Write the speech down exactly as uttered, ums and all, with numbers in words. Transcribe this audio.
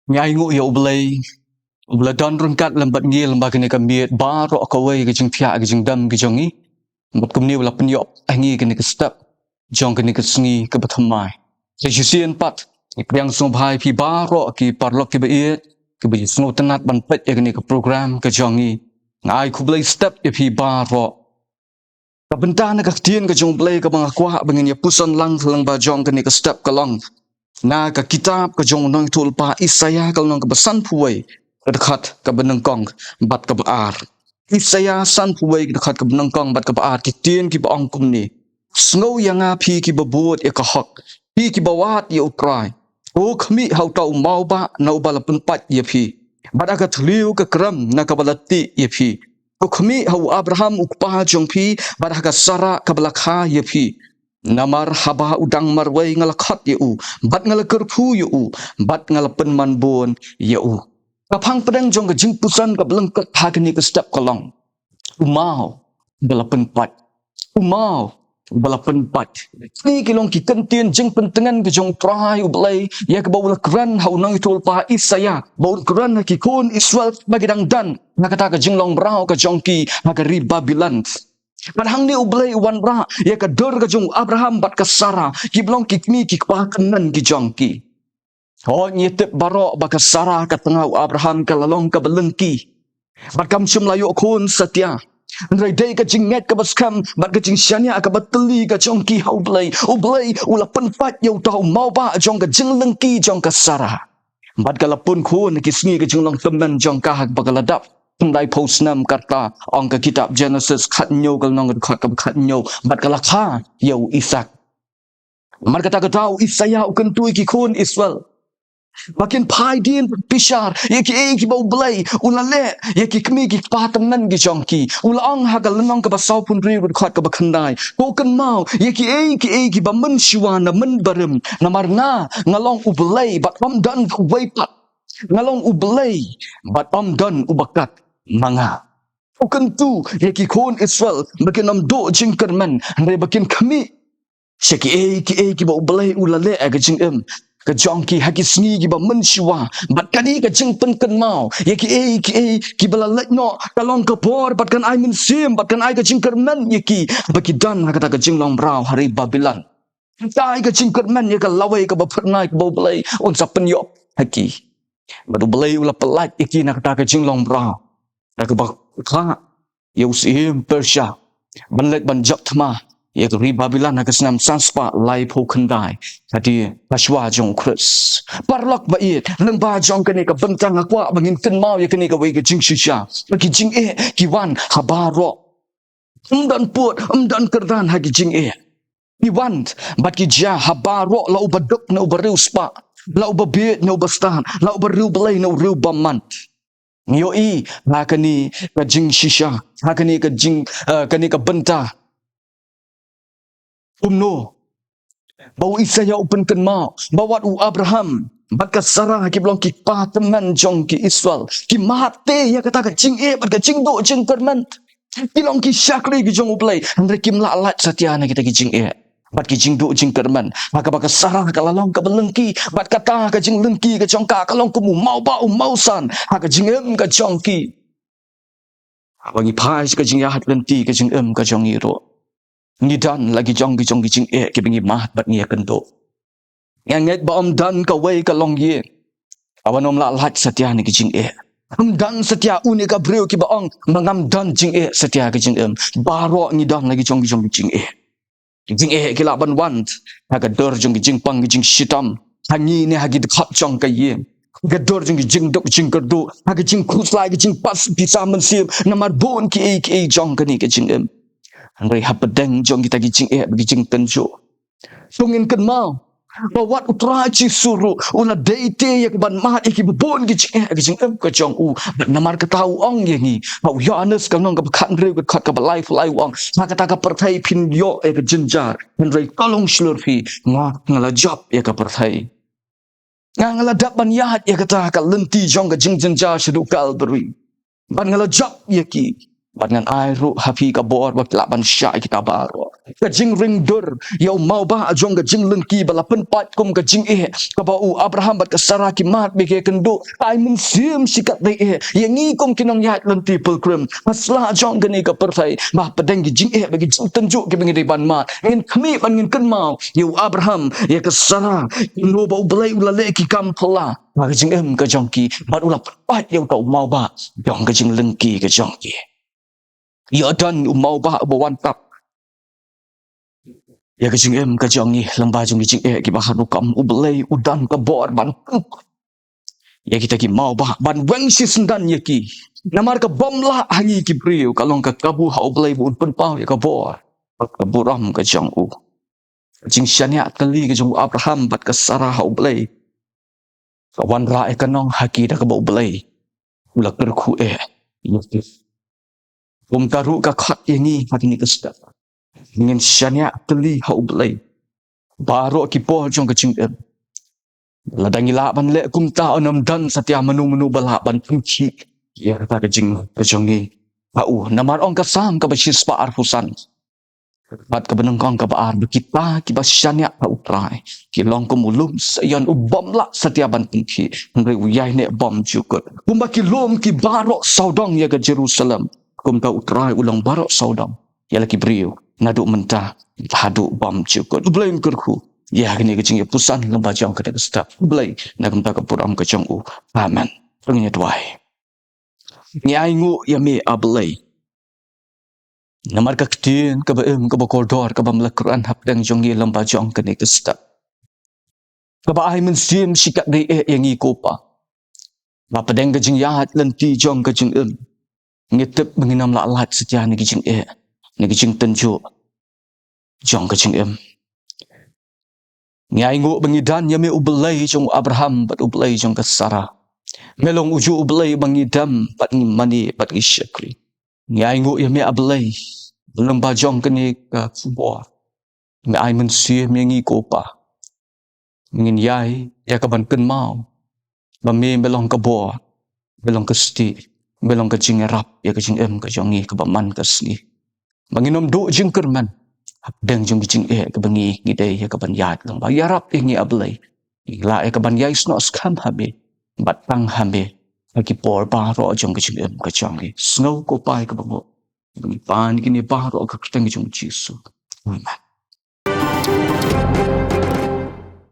Ngi ainguh ïa U Blei, U Blei don ryngkat lem bad ngi lem bad kane ka miet baroh kawei, ka jingthiah ka jingdem ka jong ngi. Bad kumne U la pynïoh ha ngi kane ka step jong kane ka sngi kaba thymmai. Sa shisien pat, ngi pdiang sngewbha ïa phi baroh ki paralok kiba ïeit, kiba ïa sngewtynnat ban peit ïa kane ka program ka jong ngi. Nga ai khublei step ïa phi baroh. Ka bynta na ka ktien ka jong U Blei kaba nga kwah ba ngin ïa puson lang lyngba jong kane ka step ka long na ka kitab ka jong u nongïathuhlypa Isaïah ka lynnong kaba sanphew wei, ka dkhot kaba nyngkong bad kaba ar. Isaïah sanphew wei, ka dkhot kaba nyngkong bad kaba ar, ki ktien kiba ong kumne: Sngew ïa nga phi kiba bud ïa ka hok, phi kiba wad ïa U Trai. To khmih ha uta u mawbah na uba la pynpait ïa phi, bad ha ka thliew ka krem na kaba la tih ïa phi. To khmih ha u Abraham u kpa jong phi, bad ha ka Sarah kaba la kha ïa phi. Namar haba u dang marwei nga la khot ïa u, bad nga la kyrkhu ïa u, bad nga la pynman bun ïa u. Ka phang pdeng jong ka jingpuson kaba lyngkot ha kane ka step ka long: U maw ba la pynpait. U maw ba la pynpait. Kine ki long ki kyntien jingpyntngen ka jong U Trai U Blei ïa kaba u la kren ha u nongïathuhlypa Isaïah, ba un kren ha ki khun Israel ba ki dang don ha kata ka jinglong mraw ka jong ki ha ka ri Babilon. Bad hangne U Blei u wanrah ïa ka dur ka jong u Abraham bad ka Sarah, kiba long ki kmie ki kpa tymmen ki jong ki. Hooid, ngi tip baroh ba ka Sarah ka tnga u Abraham ka la long kaba lyngkot, bad kam shym la ïoh khun satia. Hynrei dei ka jingngeit kaba skhem bad ka jingshaniah kaba tylli ka jong ki ha U Blei, U Blei u la pynpait ïa uta u mawbah jong ka jinglyngkot jong ka Sarah. Bad ka la pun khun ha ki sngi ka jinglong tymmen jong ka, ha kaba ka la dap khyndai phew snem, kata ong ka kitab Genesis khathynñiew, ka lynnong ka dkhot kaba khathynñiew, bad ka la kha ïa u Isaak. Namar kata ka daw u Isaïah u kyntu ïa ki khun Israel ba kin phai dien bishar ïa kiei kiba U Blei u la leh ïa ki kmie ki kpa tymmen ki jong ki. U la ong ha ka lynnong kaba sawphew hynriew, ka dkhot kaba khyndai: To kynmaw ïa kiei kiei kiba mynshuwa na mynbarim, namar nga, nga long U Blei bad ym don uwei pat. Nga long U Blei bad ym don uba kat ma nga. U kyntu ïa ki khun Israel ba kin ym duh jingkyrmen, hynrei ba kin khmih sha kiei kiei kiba U Blei u la leh ha ka jingim ka jong ki ha ki sngi kiba mynshuwa. Bad kane ka jingpynkynmaw ïa kiei kiei kiba la leit noh ka long ka bor, bad kan ai mynsiem bad kan ai ka jingkyrmen ïa ki ba ki don ha kata ka jinglong mraw ha ri Babilon. Kan ai ka jingkyrmen ïa ka lawei kaba phyrnai kaba U Blei un sa pynïoh ha ki. Bad U Blei u la pyllait ïa ki na kata ka jinglong mraw, da kaba kha ïa u syiem Persia ban leit ban jop thma ïa ka ri Babilon ha ka snem san spah laiphew khyndai hadien ka shwa jong U Khrist. Paralok ba ïeit, lyngba jong kane ka bynta nga kwah ba ngin kynmaw ïa kane kawei ka jingshisha, ba ki jingeh ki wan ha baroh. Ym don pud, ym don kyrdan ha ki jingeh. Ki wan, bad ki jia ha baroh, la uba duk ne uba riewspah, la uba bieit ne uba stad, la uba riewblei ne u riewbymman. Ngi ïohi ha kane ka jingshisha, ha kane ka jing, eh, kane ka bynta, kumno ba u Isaïah u pynkynmaw ba wat u Abraham bad ka Sarah, kiba long ki kpa tymmen jong ki Israel, ki mad te ïa kata ka jingeh bad ka jingduh jingkyrmen. Ki long ki shakri ki jong U Blei, hynrei kim lah lait satia na kita ki jingeh bad ki jingduh jingkyrmen. Ha kaba ka Sarah ka la long kaba lyngkot, bad kata ka jinglyngkot ka jong ka ka long kum u mawbah u mawsan ha ka jingim ka jong ki. Haba ngi phai sha ka jingïaid lynti ka jingim ka jong ngi ruh, ngi don la ki jong ki jong ki jingeh kiba ngi mad bad ngi ïakynduh. Nga ngeit ba ym don kawei ka longïing kaba ym lah lait satia na ki jingeh. Ym don satia une ka briew kiba ong ba ngam don jingeh satia ka jingim. Baroh ngi don la ki jong ki jong ki jingeh. Ki jingeh ki lah ban wan ha ka dur jong ki jingpang ki jingshitom ha ngi ne ha ki dkhot jong ka ïing, ha ka dur jong ki jingduk jingkyrduh, ha ki jingkhuslai, ki jingpas pisa mynsiem, namar bun kiei kiei jong kane ka jingim. Hynrei hapdeng jong kita ki jingeh bad ki jingtynjuh, to ngin kynmaw ba wat U Trai Jisu ruh u la dei te ïa ka ban mad ïa kiba bun ki jingeh ha ka jingim ka jong u. Bad namar kata u ong ïa ngi ha u Ïoannis ka lynnong kaba khathynriew ka dkhot kaba laiphew lai, u ong, ha kata ka pyrthei phin ïoh ïa ka jynjar, hynrei to long shlur phi, nga, nga la jop ïa ka pyrthei. Nga, nga la dap ban ïaid ïa kata ka lynti jong ka jingjynjar shaduh Kalbari. Bad nga la jop ïa ki, bad ngan ai ruh ha phi ka bor ba phi lah ban shah ïa kita baroh. ka jingringdur ïa u mawbah jong ka jinglehkai ba la pynpait kum ka jingeh kaba u Abraham bad ka Sarah ki mad bad ki kynduh. Ka ai mynsiem shikatdei eh ïa ngi kum ki nongïaid lynti pilgrim ha sla jong kane ka pyrthei, ba hapdeng ki jingeh bad ki jingtynjuh kiba ngi dei ban mad, ngin khmih bad ngin kynmaw ïa u Abraham, ïa ka Sarah, kumno ba U Blei u la leh ki kam phylla ha ka jingim ka jong ki bad u la pynpait ïa uta u mawbah jong ka jinglehkai ka jong ki. Ïoh don u mawbah uba wan tap ïa ka jingim ka jong ngi lyngba jong ki jingeh kiba haduh kam. U Blei u don ka bor ban ïa kita ki mawbah ban weng shisyndon ïa ki. Namar ka bym lah ha ngi ki briew, ka long ka kabu ha U Blei ba un pynpaw ïa ka bor bad ka burom ka jong u. Ka jingshaniah tylli ka jong u Abraham bad ka Sarah ha U Blei ka wanrah ïa ka nong ha ki da kaba U Blei u la kyrkhu eh ïa ki. Kumta ruh ka khot ïa ngi ha kane ka step, ngin shaniah tylli ha U Blei baroh ki por jong ka jingim. Lada ngi lah ban leh kumta, un ym don satia mano mano ba lah ban pynkhih ïa kata ka jingim ka jong ngi ha u. Namar ong ka Salm kaba shispah arphew san bad kaba nyngkong kaba ar, ba kita kiba shaniah ha U Trai ki long kum u lum Sion u bym lah satia ban pynkhih, hynrei u ïaineh bymjukut. Kumba ki lum ki baroh sawdong ïa ka Jerusalem, kumta U Trai u long baroh sawdong ïa la ki briew naduh mynta haduh bymjukut. U Blei un kyrkhu ïa kane ka jingïapuson lyngba jong kane ka step. U Blei na ka bynta ka burom ka jong u. Amen. To ngin ïa duwai. Ngi ainguh ïa me, A Blei, namar ka ktien kaba im, kaba kordor, kaba me la kren hapdeng jong ngi lyngba jong kane ka step, kaba ai mynsiem shikatdei eh ïa ngi, ko Pa, ba hapdeng ka jingïaid lynti jong ka jingim, ngi tip ba ngin ym lah lait satia na ki jingeh, na ki jingtynjuh jong ka jingim. Ngi ainguh ba ngi don ïa me, U Blei jong u Abraham bad U Blei jong ka Sarah. Me long uju U Blei ba ngi dem bad ngi mane bad ngi shakri. Ngi ainguh ïa me, A Blei, lyngba jong kane ka khubor. Me ai mynsiem ïa ngi, ko Pa, ngin ïai ïa kaban kynmaw ba me, me long ka bor, me long ka stieh, me long ka jingïarap ïa ka jingim ka jong ngi kaba man ka sngi. Ba ngin ym duh jingkyrmen hapdeng jong ki jingeh kaba ngi, ngi dei ïa kaban ïaid lyngba. Ïarap ïa ngi, A Blei, ngi lah ïa kaban ïai snoh skhem ha me bad tang ha me ha ki por baroh jong ka jingim ka jong ngi. Sngew, ko Pa, ïa kaba ngi pan kine baroh ha ka kyrteng ka jong u Jisu. Amen.